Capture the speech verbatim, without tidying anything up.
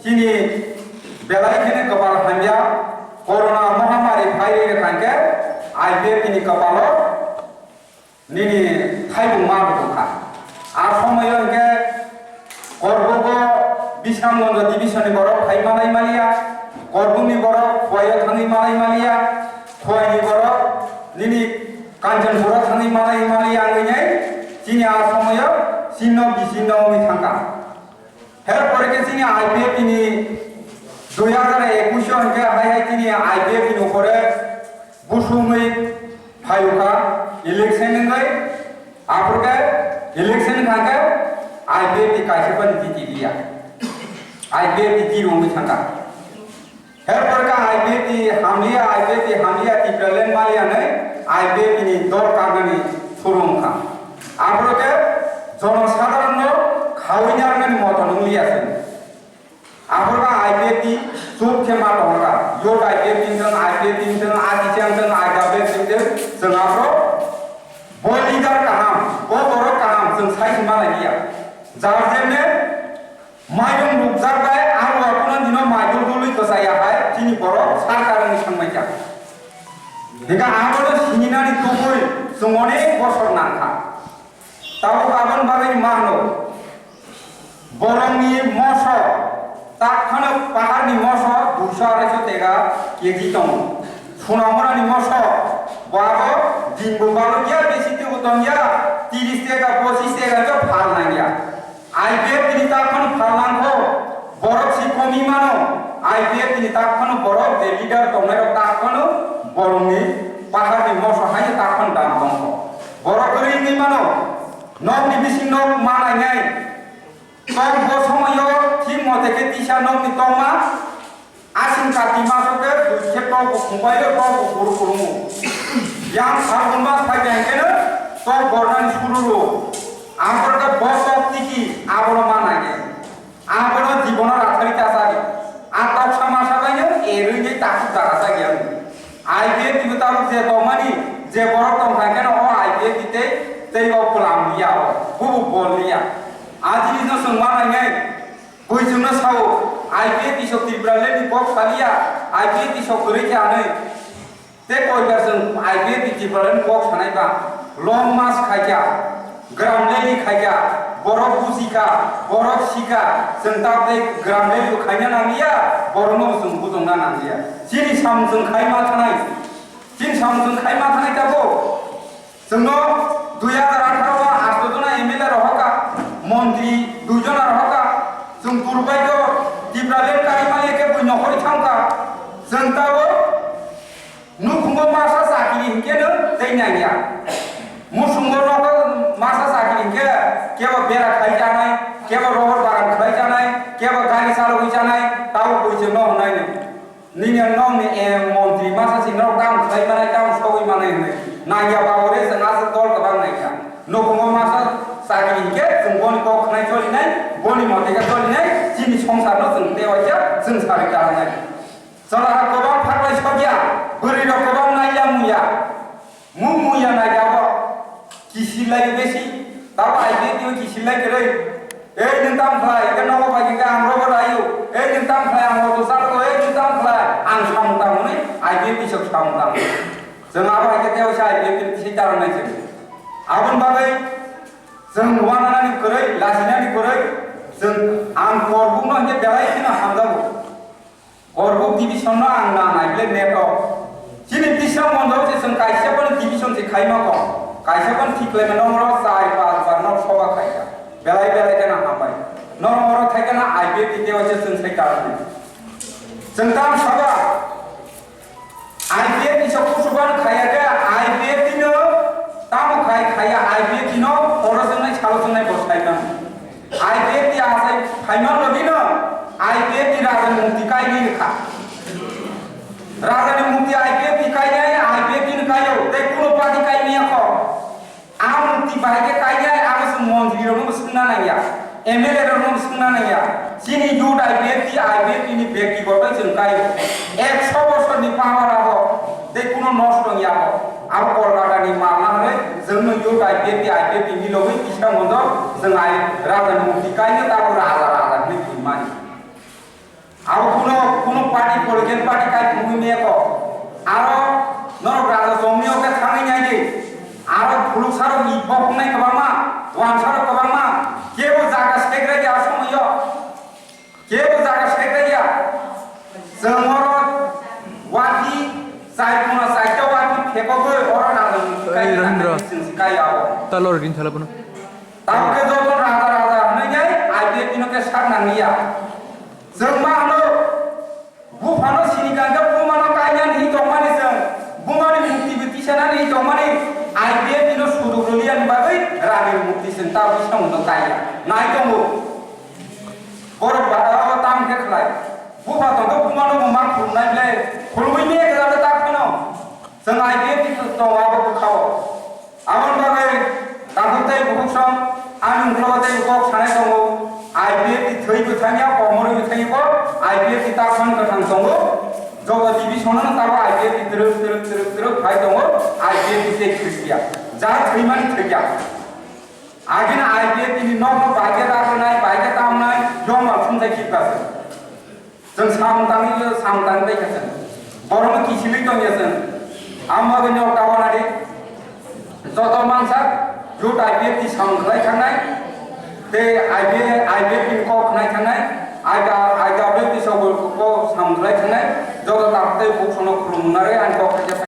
Chini belai kheno kwpal hamya, corona mahamari phai rwi rwkha hwnkhe I P F T ni kwpalo nini thaibung ma rwkha. A somoyo hwnkhe Korbugo Bisramganj division ni borok phai manai maliya, Korbuni borok Khowai o thangwi manai maliya, Khowai ni borok nini Kanchanpur o thangwi manai maliya wngwi nai chini a somoyo chinno bisinno wngwi thangkha. Her pore khe chini I P F T ni dui hazar ekush o hwnkhe hai hai chini I P F T ni upore busungwi phaiyukha election wngwi, aphuru khe election wngkha khe I P F T kaisa phano jiti liya, I P F T zero wngwi thangkha. Her pore khe I P F T hamliya, I P F T hamliya, Tipraland maliya hwnwi I P F T ni dol karnani suru wngkha. Aphuru khe jonosadharonno khaui narwknani moto nwngliya se. Aphuru khe I P F T chup khe ma tongkha. Youth I P F T wngthang, I P F T wngthang, A D C wngthang, I W F wngthang, chwng aphuru bo leader kaham, bo borok kaham, chwng sai se ma lailiya. Jar jemne Mairum rukjak bai ang rokno dino maidul dului kwchaya hai chini borok sarkar wngwi sangbaikha. Hingkhe abono sininani tubui chwng onek bosor nangkha. Tabuk aboni bagwi ma hwno, bolongni moso tak phano paharni moso duiso araiso tega K G tongo. Sunamurani moso bo abo dinbo balokya besi teibo tongya, tiris tega pochis tega hwnkhe phal nangya. I P F T ni tak phano phalnang kho, borok si komi mano. I P F T ni tak phano borok je leader tongnai rok tak phano borok ni pahar ni moso hai tak phano dam tong kho. Borok kwrwi wngwi mano, nok ni bising nok ma nai nai. Tok bo somoyo thik mote khe tisa nok ni tongma. Asing kati maso khe dui khe tok bo khumbai o tok bo kuru kurungo. Yang Phalgun mas phai khe hingkhe no tok bornani suru ro. Ang khe bo tok tiki abono ma nai nai. Abono jibono rathari ta sari. A tok sama sabai no erui nai takhuk dara sa gyan. I P F T bo tabuk je tongmani je borok tong kha khe no o I P F T tei tei o plam liya o. Bubu bol liya. A jinis no chwng ma nai nai. Bui chwngno sao, I P F T sok Tipraland ni kok saliya, I P F T sok kwrwi khe anwi. Tei koibar chwng I P F T Tipraland ni kok sanai ba, long march khaikha, gram rally khaikha, borok buchikha, borok sikha, chwng tabuk tei gram rally bo khaina nangliya, borokno bo chwng bujokna nangliya. Chini samung chwng khai ma thanai, chini samung chwng khai ma thanai tabuk. Chwngno dui hazar atharo o asto jona M L A rohorkha, montri dui jona rohorkha, chwng purbai khe Tipraland kari maliya khe bui nokhorwi thangkha, chwng tabuk nukhungo masa chakiri hinkhe no tei nangya. Musungo nogo masa chakiri hinkhe kebo bera khai chanai, kebo rohor bagan khai chanai, kebo gari chalogwi chanai, tabuk bui chwngno hwnai no. Nini nokni, eh, montri masa si norok tamo khlai manai, tamo sogwi manai hwnwi. Nangya ba ore chwng aswk dol kwbang naikha. Nukhungo masa chakri hinkhe chwng boni kok khnai cholinai, boni mote khe cholinai, chini songsarno chwng tei waisa chwng sarwi kalanai. Chwla kwbang phaklai sokya, bwrwi rok kwbang naiya muya. Mung mung ya nai abo. Kisil lai besi. Tabo I P F T o kisil lai kwrwi. Ei nwng tam khlai, ke nogo bai ke ang rogo rayu. Ei nwng tam khlai, ang auto chalogo. Ei nwng tam khlai, ang samung tang hwnwi I P F T sok samung tang. Chwng abo hai khe tei waisa I P F T sei tarang nai chwng. Aboni bagwi chwng wananani kwrwi, lachinani kwrwi, chwng ang korbukno hwnkhe belai kheno hamjago. Korbuk division no ang na nai ble neto. Chini Bisramganj o se chwng kaisa phano division se khaima kho. Kaisa phano thik khlaima nokro char pas bar nok soba khaikha. Belai belai kheno hambai. Norok oro thaikhe na I P F T tei waisa chwng sai tarani. Chwng tam soba. I P F T ni sok kusuban khaya khe I P F T no tamo khai khaya I P F T no oro chwngnai salo chwngnai bo sai mano. I P F T asai phaima logino I P F T raja ni mukti kainai rwkha. Raja ni mukti I P F T kainai, I P F T ni kaio, tei kuno party kaimaya kho. A mukti bahai khe kainai, abo se montri rokno bo swngna nangya, M L A rokno bo swngna nangya. Chini youth I P F T, I P F T ni bekti gotoi chwng kaio. Ekso bosor ni power abo, tei kuno nosto wngya abo. Abo Kolkata ni malna hwnwi chwngno youth I P F T, I P F T milogwi kisa monjok chwng ai raja ni mukti kaino tabo raja raja hwnwi buimani. Abo kuno, kuno party, political party kai thumui meko. Aro norok raja chongni oke thangwi nai di. Aro phuluk sarok ni boknai kwbangma, wan sarok kwbangma. Kebo jaga sekrai ya somoyo. Kebo jaga sekrai ya. Chwng oro wati, chai kuno chaita wati phekogwi oro raja ni kai Ei, Rendra. Chwng sikai abo. Talor gin thala bono. Tamo khe joto raja raja hwnwi nai I P F T no khe sak nang ya. Chwng ma hwno, buphano sini kangkhe bumano kainani hi tongmani chwng, bumani mukti bo tisanani hi tongmani, I P F T no suduk rwliyani bagwi rani mukti chwng ta bwskango no kaiya. Nai tongo. Borok ba, o, tam khe khlai. Bupha tongkhe bumano bo ma khulumnai ble, khulumwi me khe ta phano. Chwng I P F T tongo abo bwkhao. Aboni bagwi takhuk tei bukhuk song ani uklogo tei kok sanai tongo. I P F T thwi bwthangya, komorwi bwthangya bo I P F T takhuk kwthang tongo. Joto division-o tabo I P F T twrwk, twrwk, twrwk, twrwk phai tongo. I P F T tei thwikya. Ja thwimani thwikya. Agini I P F T ni nokno baikhe rakhwnai, baikhe tamnai, yongma phunjai khiklasa. Chwng samung tangwi, samung tangwi bai kha chwng. Borokno kichilwi tongya chwng. Ang bagwi nok ta wanadi. Joto mansa, youth I P F T samung khlai thangnai. Tei I P F, I P F T ni kok khnai thangnai. Aida, aida F T sobo kok samung khlai thangnai. Joto takhuk tei bukhuk songno khulumnai, ang kok khaijak.